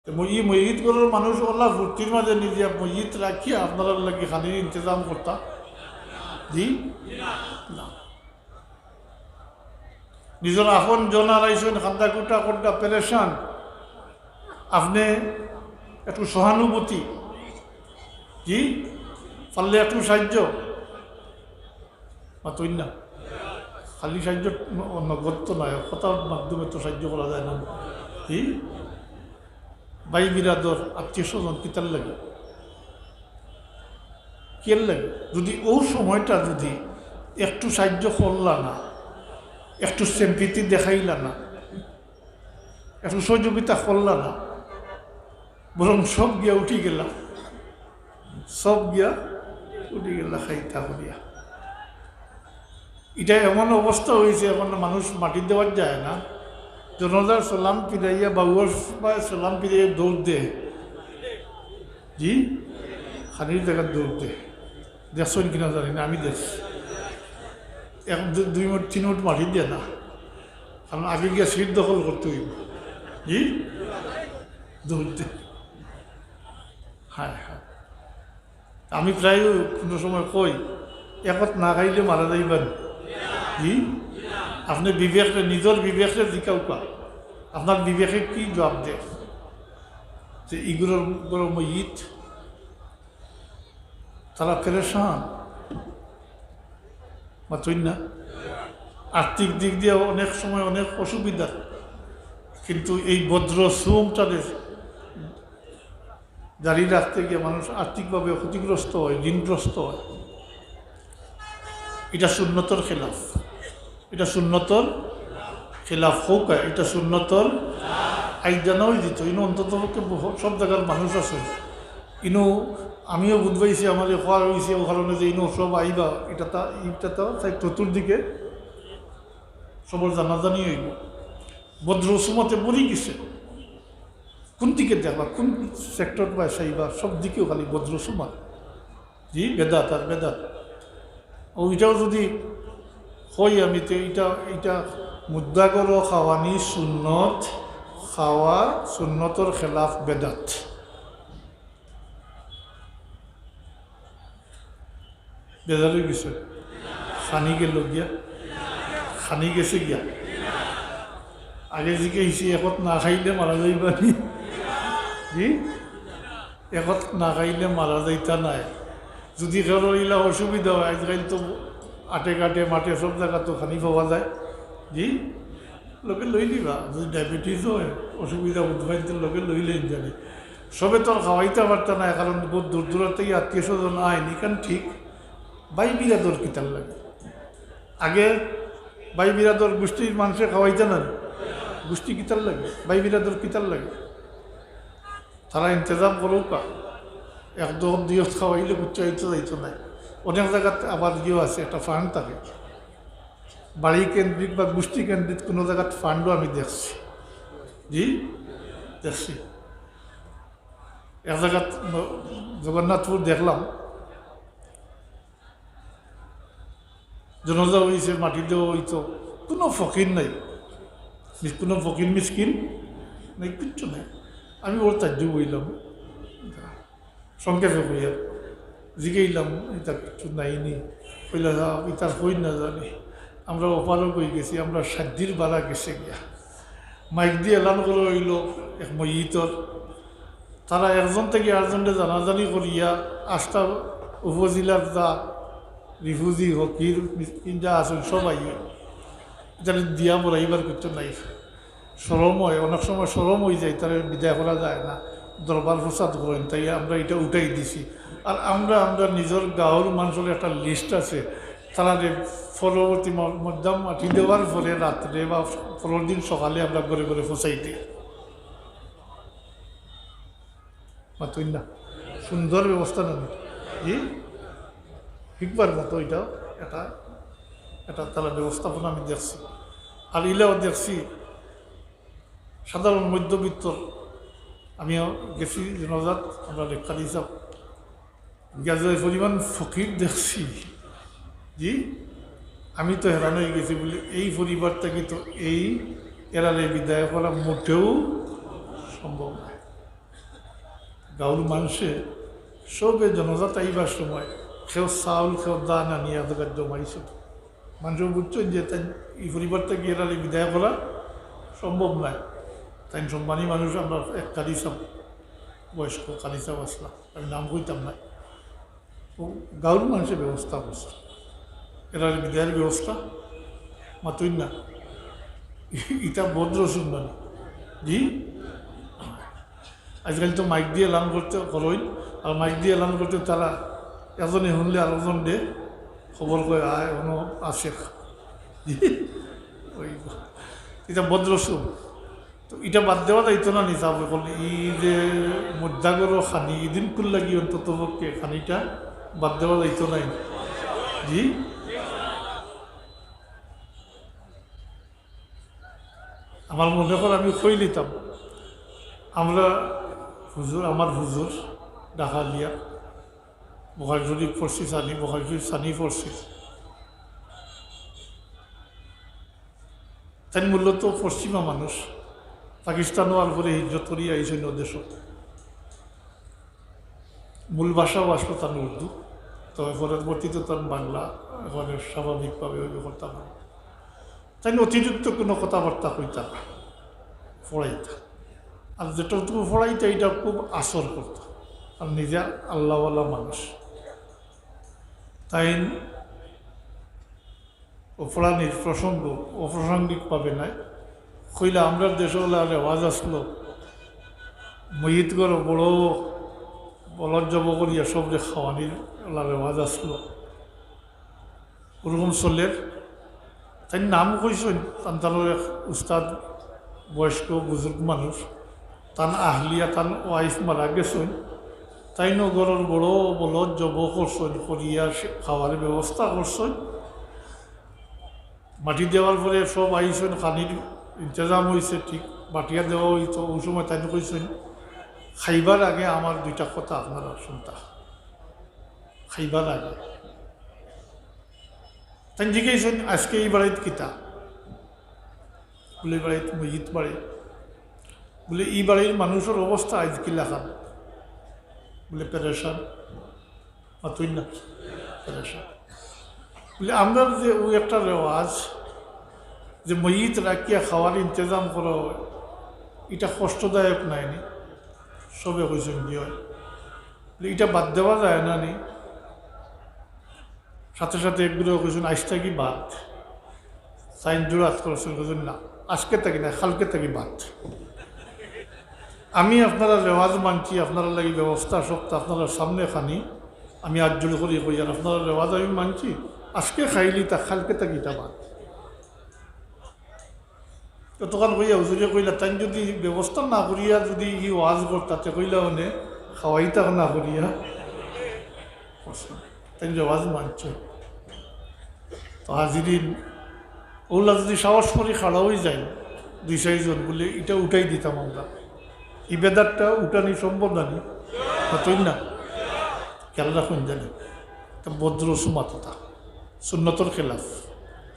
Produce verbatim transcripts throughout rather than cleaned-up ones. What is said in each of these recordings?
তে ম-, ই মসজিদ ঘরর মানুষ অলা ফুর্তির মাঝে নিজে মসজিদ রাখিয়া আপনারার লাগি খানির ইন্তজাম করতা? জি? না। নিজর আপন জন আরাইছইন, খান্দা কুটা করডা পেরেশান, আপনে একটু সহানুভূতি, জি, পারলে একটু সাহায্য। মাতইন না। খালি সাহায্য ন-, নগদ তো নায়, কথার মাধ্যমে তো সাহায্য করা যায় না। জি? ভাই বিরাদর, আত্মীয় স্বজন কিতার লাগি? কিয়ার লাগি? যদি অউ সময়টা যদি একটু সাহায্য করলা না, একটু sympathy দেখাইলা না, একটু সহযোগিতা করলা না, বরং সব গিয়া উঠি গেলা, সব গিয়া উঠি গেলা খাইতা করিয়া। ইটা এমন অবস্থা অইছে, এখন মানুষ মাটি দেওয়ার যায় না। জনাজার সালাম ফিরাইয়া, বাউয়ার সালাম ফিরাইয়া দৌড় দে। জি? খানির জাগাত দৌড় দে। দেখছইন কিনা জানি না, আমি দেখছি। এক, দু-, দুই মুঠ, তিন মুঠ মাটি দে না। কারণ আগে গিয়া সিট দখল করতে অইবো। জি? দৌড় দে। হায় হায়। আমি প্রায় কুনু সময় কই, "একত না খাইলে মারা যাইবা নি?" জি? আপনে বিবেকরে, নিজর বিবেকরে জিকাউক্কা, আপনার বিবেকে কি জবাব দেয়? যে ইগুলোর, ইগুলোর মইত, তারা পেরেশান, মাতইন না? আর্থিক দিক দিয়া অনেক সময় অনেক অসুবিধা, কিন্তু এই ভদ্র শ্রমটারে জারি রাখতে গিয়া মানুষ আর্থিকভাবে ক্ষতিগ্রস্ত হয়, ঋণগ্রস্ত হয়। ইটা সুন্নতর খেলাফ, ইটা সুন্নতর খেলাফ। অউক্কা, ইটা সুন্নতর আইজ জানা অইযিতো। ইনো অন্তত পক্ষে বহু-, সব জাগার মানুষ আছে। ইনো আমিও বুঝ পাইছি, আমারে কওয়া অইছে অউ কারণে যে ইনো সব আইবা, ইটা তা, ইটা তা তাই চতুর্দিকে সবর জানাজানি অইবো। ভদ্র সুমতে ভরি গেছে। কুন দিকে দেখবা, কুন সেক্টর বা চাইবা, সব দিকেও খালি ভদ্র সুমত। জি, বেদাত আর বেদাত। অউ ইটাও যদি কই আমি, তে ইটা, ইটা মুর্দা ঘরো খাওয়ানি সুন্নত, খাওয়া সুন্নতর খেলাফ বেদাত। বেজার অই গেছে, খানি গেল গিয়া, খানি গেছে গিয়া। আগে জিকাইছি, একত না খাইলে মারা যাইবা নি? জি? একত না খাইলে মারা যাইতা নায়। যদি কারোর ইলা অসুবিধা হয়, আজকাল তো আটে ঘাটে মাঠে সব জাগাত তো খানি পাওয়া যায়। জি? লগে লই লিবা। যদি ডায়াবেটিস হয়, অসুবিধা বুঝ পাইন, তো লগে লইলেন জানি। সবে তো আর খাওয়াইতা পারতা নায়, কারণ বহুত দূর দূরান্ত থাকি আত্মীয় স্বজন আইন, ইখান ঠিক। ভাই বিরাদর কিতার লাগে? আগে ভাই বিরাদর গুষ্টির মানষে খাওয়াইতা না, গুষ্টি কিতার লাগে? ভাই বিরাদর কিতার লাগে? তারা ইন্তজাম করউক্কা। এক দোষ দুই দোষ খাওয়াইলে কিচ্ছু অইতো যাইতো নায়। অনেক জাগাত আবার ইয়েও আছে, একটা ফান্ড থাকে। বাড়ি কেন্দ্রিক বা গুষ্টি কেন্দ্রিক কুনু জাগাত ফান্ডও আমি দেখছি। জি? দেখছি। এক জাগাত ম-, জগন্নাথপুর দেখলাম, জনাজা অইছে, মাটি দেওয়া অইতো, কুনু ফকির নাই, মি-, কুনু ফকির মিসকিন নাই, কিচ্ছু নাই। আমি বড় তাজ্জুব অইলাম, সংক্ষেপে কইয়া জিগাইলাম, "ইতা কিচ্ছু নাই নি?" কইলা, "ইতা কই না জানি, আমরা অপারগ অই গেছি, আমরা সাধ্যির বালা গেছে গিয়া।" মাইক দিয়া এলান করা অইলো এক মইয়িতর, তারা একজন থাকি আরজনরে জানাজানি করিয়া আস্তা উপজেলার যা রিফুজি, ফকির, মিসকিন যা আছইন সব আইয়া ইতারে দিয়া বড়াইবার কিচ্ছু নাই। শরম অয়, অনেক সময় শরম অই যায়, তারে বিদায় করা যায় না, দরবার ফসাদ করইন, তাই আমরা ইটা উঠাই দিছি। আর আমরা, আমরা নিজর গাঁওর মানষর একটা লিস্ট আছে, তারারে পরবর্তী ম-, মধ্যম মাটি দেওয়ার পরে রাত্রে বা পরের দিন সকালে আমরা ঘরে ঘরে ফসাই দেই। মাতইন না। সুন্দর ব্যবস্থা না নি? জি? হিকবার মতো ইটা, এটা, এটা তারা ব্যবস্থাপনা আমি দেখছি। আর ইলাও দেখছি, সাধারণ মধ্যবিত্ত, আমিও গেছি জনাজাত, আমরা লেখা দিয়েছি, গিয়া যে পরিমাণ ফকির দেখছি, জি, আমি তো হেরান অই গেছি বলি, এই পরিবার থাকি তো এই এরারে বিদায় করা মোটেও সম্ভব নয়। গাঁওর মানষে সবে জানাজাত আইবার সময় কেউ চাউল, কেউ ধান আনিয়া জাগাত জমাইছে। মানষে বুঝছইন যে তাইন ই পরিবার থাকি এরারে বিদায় করা সম্ভব নায়। তাইন সম্মানী মানুষ, আমরার এক কারি সাব, বয়স্ক কারি সাব আছলা, আমি নাম কইতাম না। ও গাঁওর মানষে ব্যবস্থা করছে, এরারে বিদায়র ব্যবস্থা। মাতইন না, ইটা বদ রসুম নানি? জি, আজকাল তো মাইক দিয়া এলান করতে করইন, আর মাইক দিয়া এলান করতে তারা একজনে হুনলে আরোজনরে খবর কয়, "আয়, অনো আছে।" জি, ওই, ইটা বদ রসুম। তো ইটা বাদ দেওয়া যাইতো না নি সাব অকল? ই যে মুদ্রাগর খানি, ইদিন কুল্লা কি অন্তত পক্ষে খানিটা বাদ দেওয়া যাইতো না নি? জি, আমার মনে হয় আমি কই নিতাম, আমরা হুজুর, আমার হুজুর ঢাকা লিয়া বুখারী শরীফ পড়ছি, সানি, বুখারী শরীফ সানি পড়ছি। তাইন মূলত পশ্চিমা মানুষ, পাকিস্তান অওয়ার পরে হিজরত করিয়া আইছইন অউ দেশো। মূল ভাষাও আসলো তান উর্দু, তবে পরবর্তীতে তান বাংলা একেবারে স্বাভাবিকভাবে অইবে করতা পারে। তাইন অতিরিক্ত কোনো কথাবার্তা কইতা না, পড়াইতা। আর যেটুকু পড়াইতা, ইটা খুব আসর করতা। আর নিজে আল্লাহওয়ালা মানুষ। তাইন অউ পড়ানির প্রসঙ্গ অপ্রাসঙ্গিকভাবে নায়। কইলা, আমরার দেশো অলা রেওয়াজ আছলো, মইয়িতগর বড় বলদ জব করিয়া সবরে খাওয়ানির অলা রেওয়াজ আছলো। অরকম চলের। তাইন নাম কইছইন, তান তানর এক উস্তাদ, বয়স্ক বুজুর্গ মানুষ, তান আহলিয়া, তান ওয়াইফ মারা গেছইন। তাইনও ঘরর বড় বলদ জব করছইন, করিয়া সে খাওয়ার ব্যবস্থা করছইন। মাটি দেওয়ার পরে সব আইছইন, খানির ইন্তজাম অইছে, ঠিক বাটিয়া দেওয়া অইতো। অউ সময় তাইন কইছইন, "খাইবার আগে আমার দুইটা কথা আপনারা হুনতা।" খাইবার আগে তাইন জিগাইছইন, "আজকে ই বাড়িত কিতা?" বুলে, "ই বাড়িত মইয়িত বাড়ি।" বুলে, "ই বাড়ির মানুষর অবস্থা আইজ কিলাখান?" বুলে, "পেরেশান।" মাতইন না, পেরেশান। বুলে, "আমরার যে অউ একটা রেওয়াজ, যে মইয়িত রাখিয়া খাওয়ার ইন্তজাম করা অয়, ইটা কষ্টদায়ক নায় নি?" সবে কইছইন, "জি অয়।" বুলে, "ইটা বাদ দেওয়া যায় না নি?" সাথে সাথে একগুলো কইছইন, "আইজ থাকি বাদ।" তাইন জোরে আওয়াজ করছইন, কইছইন, "না, আজকে থাকি না, কালকে থাকি বাদ। আমি আপনারার রেওয়াজ মানছি, আপনারার লাগি ব্যবস্থা সব, তা আপনারার সামনে খানি আমি আত জোড় করি কইয়ার, আপনারার রেওয়াজ আমি মানছি, আজকে খাইলিতা, কালকে থাকি ইটা বাদ।" ততক্ষণ কইয়া হুজুরে কইলা, "তাইন যুদি ব্যবস্থা না করিয়া যুদি ই ওয়াজ করতা, তে কইলা অনে খাওয়াইতা না করিয়া।" তাইন রেওয়াজ মানছইন। তো হাজিরিন, অউলা যুদি সাহস করি খাড়া অইযাইন দুই চাইরজন, বুলে, "ইটা উঠাই দিতাম আমরা।" ই বেদাতটা উঠানি সম্ভব নানি? মাতইন না? খেয়াল রাখইন জানি। তা বদ রসুম মাততা। সুন্নতর খেলাফ।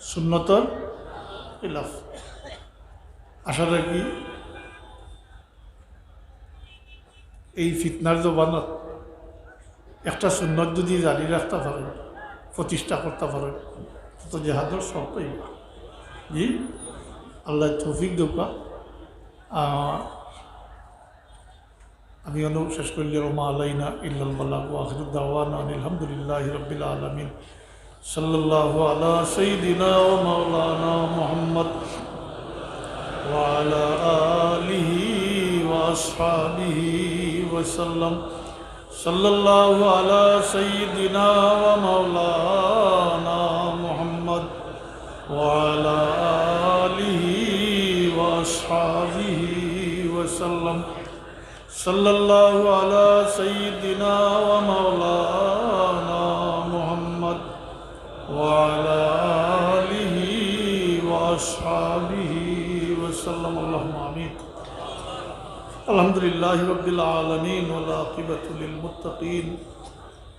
সুন্নতর খেলাফ। আশা রাখি এই ফিতনার জমানাত একটা সুন্নত যুদি জারি রাখতা পারইন, প্রতিষ্ঠা করতা পারইন, তত জেহাদর সওয়াব পাইবা। জি, আল্লায় তৌফিক দেউক্কা। আহ, আমি অনো শেষ করিয়ার, ওমা আলাইনা ইল্লাল বালাগ, ওয়া আখিরু দাওয়ানা আনিল হামদুলিল্লাহি রাব্বিল আলামিন। সাল্লাল্লাহু আলা সাইয়্যিদিনা ওয়া মাওলানা মুহাম্মদ ওয়া আলা আলিহি ওয়া আসহাবিহি ওয়া সাল্লাম। সাল্লাল্লাহু আলা সাইয়্যিদিনা ওয়া মাওলানা মুহাম্মদ ওয়া আলা আলিহি ওয়া আসহাবিহি ওয়া সাল্লাম। সাল্লাল্লাহু আলা সাইয়্যিদিনা ওয়া মাওলানা মুহাম্মদ ওয়া আলা আলিহি ওয়া আসহাবিহি ওয়া সাল্লাম। আল্লাহুম্মা আমিন। আলহামদুলিল্লাহি রাব্বিল আলামিন ওয়াল আকিবাতু লিল মুত্তাকিন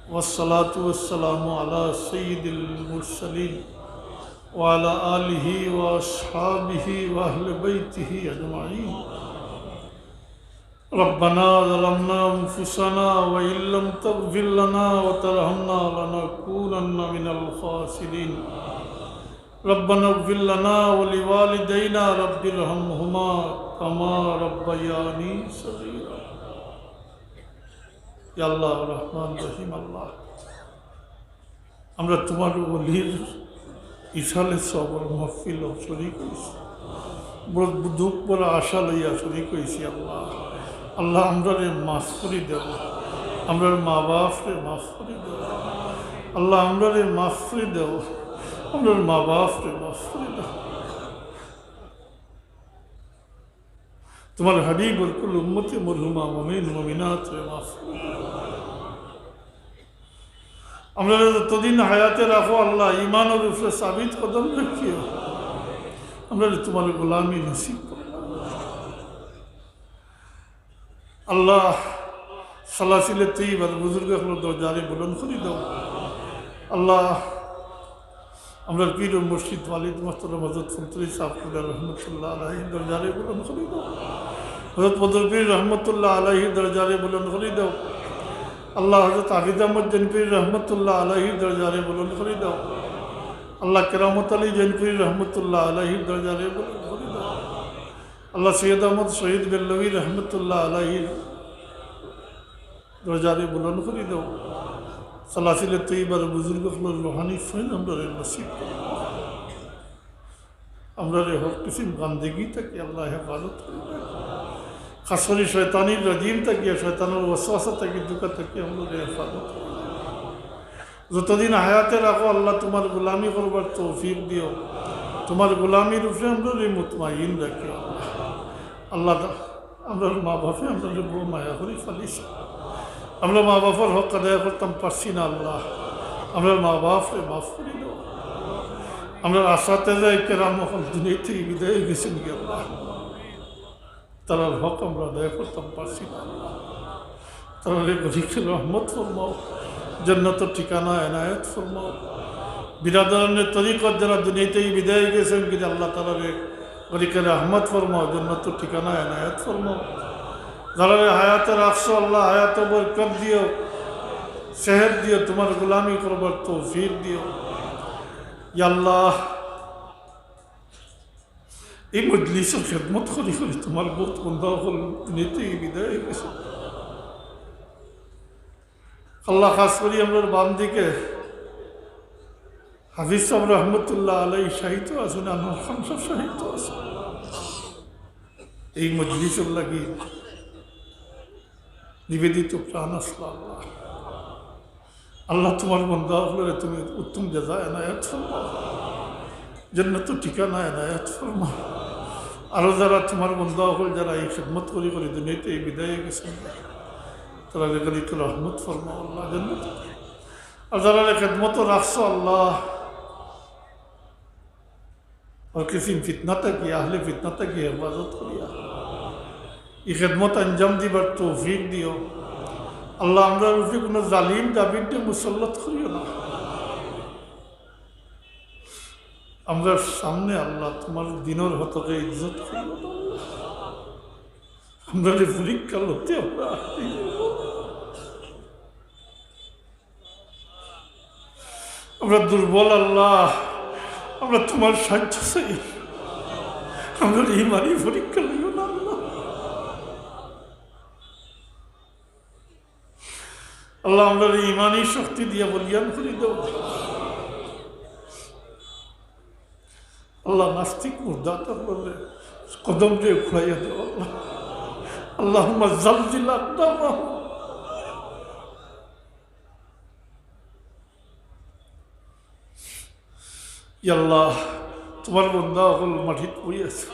ওয়াস সালাতু ওয়াস সালামু আলা সাইয়্যিদিল মুরসালিন ওয়া আলা আলিহি ওয়া আসহাবিহি ওয়া আহলি বাইতিহি আজমাইন। ربنا ظلمنا أنفسنا وإن لم تغفر لنا وترحمنا لنكونن من الخاسرين. ربنا اغفر لنا ولوالدينا رب ارحمهما كما ربياني صغيرا. ইয়া আল্লাহ, রহমান রহিম আল্লাহ, আমরা তোমার ওলির ইসালে সওয়াবর মাহফিলো শরিক অইছি, বড় দুঃখ, বড় আশা লইয়া শরিক অইছি। আল্লাহ, আল্লাহ, আমরারে মাফ করি দেও, আমরার মা বাপরে মাফ করি দেও। আল্লাহ, আমরারে মাফ করি দেও, আমরার মা বাপরে মাফ করি দেও। তোমার হাবিবর কুল উম্মতে মরহুমা মুমিন মুমিনাতরে মাফ করি দেও। আমরারে যতদিন হায়াতে রাখো আল্লাহ, ইমানর উপরে সাবিত কদম রাখিও। আমরারে তোমার গোলামি নসিব করো। আল্লাহ, সালাসিলে তৈয়বার বুজুর্গ অকলর দরজারে বুলন্দ করি দেও। আল্লাহ, আমরার পীর ও মুর্শিদ ওয়ালিদ মোহতরম হযরত ফুলতলি সাহেব কিবলা রহমতুল্লাহ আলাইহির দরজারে বুলন্দ করি দেও। হযরত বদরপীর রহমতুল্লাহ আলাইহির দরজারে বুলন্দ করি দেও। আল্লাহ, হযরত হাফিজ আহমদ জনপুরী রহমতুল্লাহ আলাইহির দরজারে বুলন্দ করি দেও। আল্লাহ, কেরামত আলী জনপুরী রহমতুল্লাহ আলাইহির দরজারে বুলন্দ করি দেও। আল্লাহ, সৈয়দ আহমদ শহীদ বেল্লভী রহমতুল্লাহ আলাইহির দরজারে বুলন্দ করি দেও। সালাসিলে তৈয়বার বুজুর্গ অকলর রুহানি ফয়েজ আমরারে নসিব করো। আমরারে হর কিসিম গান্দেগি থাকি আল্লাহ হেফাজত করি দেও। খাস করি শয়তানির রাজিম থাকি, শয়তানর ওয়াসওয়াসা থাকি, ধোঁকা থাকি আমরারে হেফাজত করি দেও। যতদিন হায়াতে রাখো আল্লাহ, তোমার গোলামি করবার তৌফিক দিও, তোমার গোলামির উপরে আমরারে মুতমাইন রাখিও। আল্লাহ, আমরার মা বাপে আমরারে বড় মায়া করি ফালিছে। আমরা মা বাপর হক আদায় করতাম পারছি না আল্লাহ, আমরার মা বাপরে মাফ করি দেও। আমরার আসাতেজায়ে কেরাম অকল দুনিয়া থাকি বিদায় অই গেছইন গি আল্লাহ, তারার হক আমরা আদায় করতাম পারছি না আল্লাহ। তারারে গরিকে রহমত ফরমাও, জান্নাতর ঠিকানা এনায়েত ফরমাও। বিরাদরানে তরিকত যারা দুনিয়া থাকি বিদায় অই গেছইন গি আল্লাহ, তারারে গরিকে রহমত ফরমাও, জান্নাতর ঠিকানা এনায়েত ফরমাও। যারারে হায়াতে রাখছো আল্লাহ, হায়াতে বরকত দিও, সেহত দিও, তোমার গোলামি করবার তৌফিক দিও। ইয়া আল্লাহ, এই মজলিসর খেদমত করি করি তোমার বউত বন্দা অকল দুনিয়া থাকি বিদায় অই গেছে। আল্লাহ, খাস করি আমরার বাম দিকে হাফিজ সাহেব রহমতুল্লাহ আলাইহি শায়িত আছইন, আনোয়ার খান সাহেব শায়িত আছইন। এই মজলিসর লাগি নিবেদিত প্রাণ আছলা আল্লাহ। আল্লাহ, তোমার বন্দা অকলরে তুমি উত্তম জাযা এনায়েত ফরমাও, জান্নাতর ঠিকানা এনায়েত ফরমাও। আরো যারা তোমার বন্দা অকল যারা এই খেদমত করি করি দুনিয়া থাকি বিদায় অই গেছইন, তারারে গরিকে রহমত ফরমাও আল্লাহ, জান্নাত। আর যারারে খেদমতো রাখছো আল্লাহ, হর কিসিম ফিতনা থাকি, আহলে ফিতনা থাকি হেফাজত করিয়া এই খেদমত আঞ্জাম দিবার তৌফিক দিও। আল্লাহ, আমরার উপরে কোনো জালিম জাবিররে মুসল্লত করিও না। আমরার সামনে আল্লাহ তোমার দ্বীনর হকরে ইজ্জত করিও না। আমরারে পরীক্ষা লইতে আমরা আমরা দুর্বল আল্লাহ, আমরা তোমার সাহায্য চাই। আমরার ইমানি পরীক্ষা লইও না আল্লাহ। আল্লাহ, আমরারে ইমানি শক্তি দিয়া বলিয়ান করি দেও। আল্লাহ, নাস্তিক মুর্দা অকলর কদমরে উখড়াইয়া দেও আল্লাহ। আল্লাহুম্মা জালজিল আকদামাহুম। ইয়া আল্লাহ, তোমার বন্দা অকল মাটিত পড়ি আছে।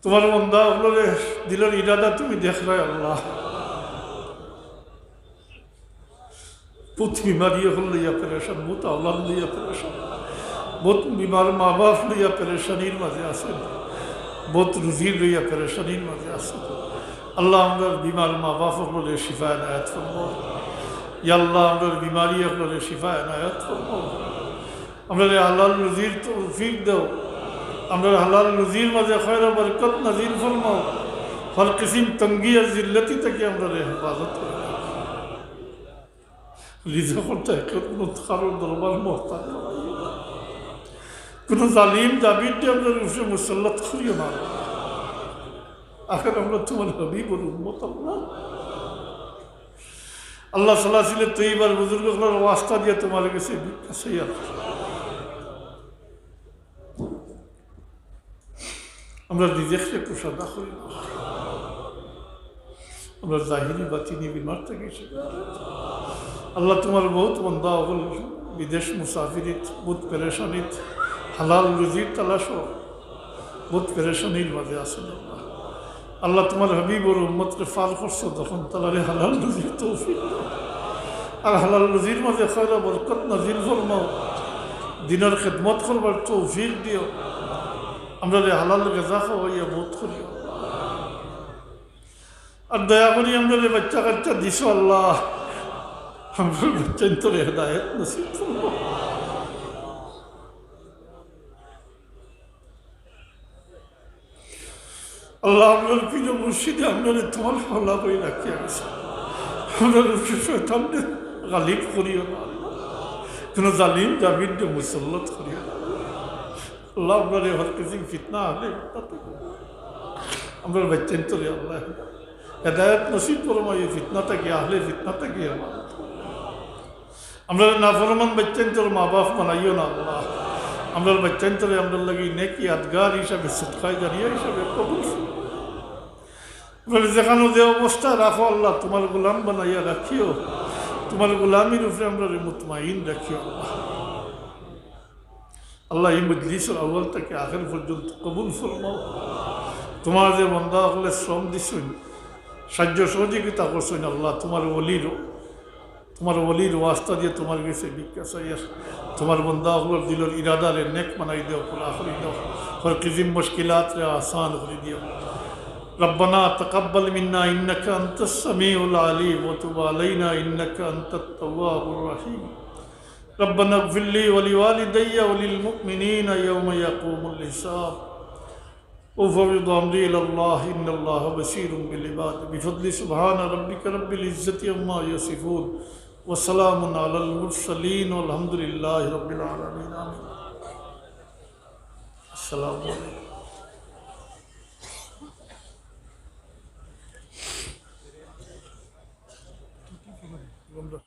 তোমার বন্দা অকলরে দিলর ইরাদা তুমি দেখরায় আল্লাহ। বউত বিমারি অকল লইয়া পেরেশান, বউত আওলাদ লইয়া পেরেশান, বউত বিমার মা বাপ লইয়া পেরেশানির মাঝে আছইন, বউত রুজি লইয়া পেরেশানির মাঝে আছইন। আল্লাহ, আমরার বিমার মা বাপ অকলরে শিফা এনায়েত ফরমাও। ইয়া আল্লাহ, আমরার বিমারি অকলরে শিফা এনায়েত ফরমাও। আমরারে হালাল রুজির তৌফিক দেও। আমরার হালাল রুজির মাঝে খয়র ও বরকত নাজিল ফরমাও। হর কিসিম তঙ্গি আর জিল্লতি থাকি আমরারে হেফাজত করিও। রিজিকর দায়িত্ব কুনু কারোর দরবার মুহতাজ না। কুনু জালিম জাবির দিয়া আমরার উপরে মুসল্লত করিও না। আখের আমরা তুমার হাবিবর উম্মত আল্লাহ। আল্লাহ সালাসিলে তৈবার বুজুর্গ অকলর ওয়াস্তা দিয়া তুমার গেছে ভিক্ষা চাইয়ার। আমরা নিজেকে কুশাদা করি না। আমরা জাহিরি বাতিনি বিমার থাকি শিকার। আল্লাহ তুমার বহুত বন্দা অকল বিদেশ মুসাফিরিত, বহুত পেরেশানিত, হালাল রুজির তালাশো বহুত পেরেশানির মাঝে আছইন আল্লাহ। আল্লাহ তুমার হাবিবর উম্মতরে ফার করছো যখন, তারারে হালাল রুজির তৌফিক দেও। আর হালাল রুজির মাঝে খয়র বরকত নাজিল ফরমাও। দিনর খেদমত করবার তৌফিক দিও। আমরারে হালাল গেজা খাওয়াইয়া মউত করিও। আর দয়া করি আমরারে বাচ্চা কাচ্চা দিছো আল্লাহ, আমরার বাচ্চাইন্তরে হেদায়েত নসিব ফরমাও। আল্লাহ, আমরার পীর মুর্শিদে আমরারে তুমার হাওলা করি রাখিয়া গেছে। আমরার উপরে শয়তানরে গালিব করিও না আল্লাহ। কুনু জালিম জাবিররে মুসল্লত করিও না আল্লাহ। আল্লাহ, আমরারে হর কিসিম ফিতনা আহলে ফিতনা থাকি আমরার বাচ্চাইন্তরে আল্লাহ হেদায়েত নসিব ফরমাইও, ফিতনা থাকি, আহলে ফিতনা থাকি হেফাজত করো। আমরারে নাফরমান বাচ্চাইন্তর মা বাপ বানাইও না আল্লাহ। আমরার বাচ্চাইন্তরে আমরার লাগি নেক ইয়াদগার হিসাবে, সদকায়ে জারিয়া হিসাবে কবুল করো। আমরারে যেখানো যে অবস্থায় রাখো আল্লাহ, তুমার গোলাম বানাইয়া রাখিও, তুমার গোলামির উপরে আমরারে মুতমাইন রাখিও আল্লাহ। আল্লাহ, এই মজলিসর আউয়াল থাকি আখের পর্যন্ত কবুল ফরমাও। তুমার যে বন্দা অকলে শ্রম দিছইন, সাহায্য সহযোগিতা করছইন, আল্লাহ, তুমার ওলির, তুমার ওলির ওয়াস্তা দিয়া তুমার গেছে ভিক্ষা চাইয়ার। তুমার বন্দা অকলর দিলর ইরাদারে নেক বানাই দেও, পুরা করি দেও। হর কিসিম মুশকিলাতরে আসান করি দিও। ربنا تقبل منا إنك أنت السميع العليم وتب علينا إنك أنت التواب الرحيم. ربنا اغفر لي ولوالدي وللمؤمنين يوم يقوم الحساب. أفوض أمري إلى الله إن الله بصير بالعباد. بفضل سبحان ربك رب العزة عما يصفون وسلام على المرسلين والحمد لله رب العالمين. آمين. السلام عليكم.